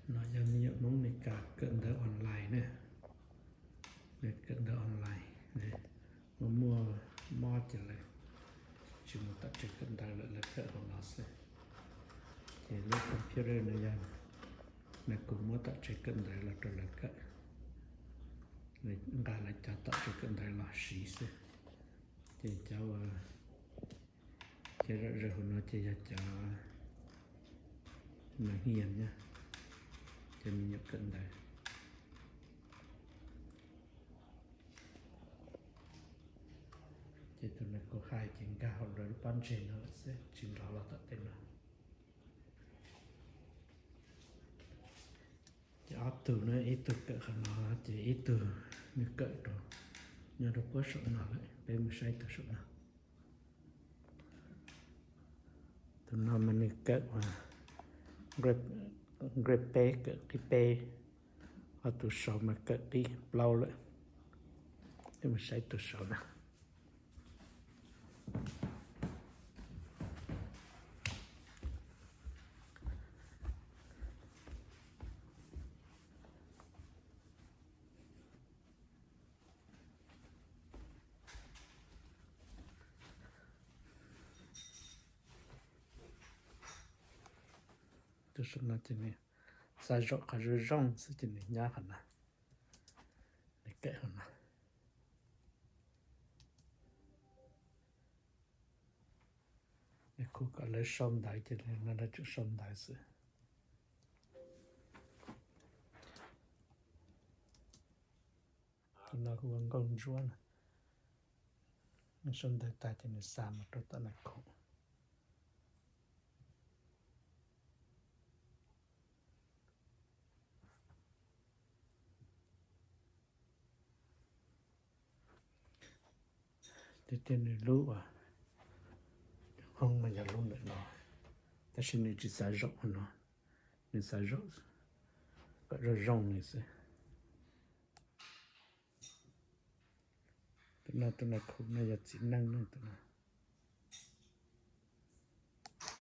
No yog me nyuam Hmoob Amelikas kawm ntawv online na. Kawm ntawv online, muaj muaj mob ces lawv tsis mus tom tsev kawm ntawv lawm, lawv kawm hauv no xwb. Ces lub computer no yog nws kuj muab tom tsev kawm ntawv los rau lawv kawm, nqa lawv cov tom tsev kawm ntawv los siv xwb. Ces cov, cov zom zaws hauv no ces yog cov nas hias na, cov me nyuam kawm ntawv. Ces tus nas kuj hais ces nkag hauv lawv lub pob ntseg no lawm xwb, tsis nrov los tom tej no. Ces ob tug na, ib tug kawm qhov no, ces ib tug nws kawm rau, nyob rau puab saum no lawm, peb mus saib tus saum no. Tus no mas nws kawm grade peb, kawm qib peb, ho tus saud mas kawm qib plaub lawm. Peb mus saib tus saud na. Tus saum no ces nws xav zaum qhov zoo zoo xwb ces nws nyob qhov no, nws kawm qhov no. Nws kuj kom lawv sau ntawv ces no lawv tseem sau ntawv xwb. Tus no kuj ua nkauj ntsuab na, nws sau ntawv tag ces nws xa mus rau tom nas khoom. Tiag tiag nws lub, Hmoob mas yog lub ntawm no, tab sis nws tsis xav zaum qhov no, nws xav zaum kom zoo zoo li xwb. Tus no, tus nas khoom no yog txiv neej na tus no.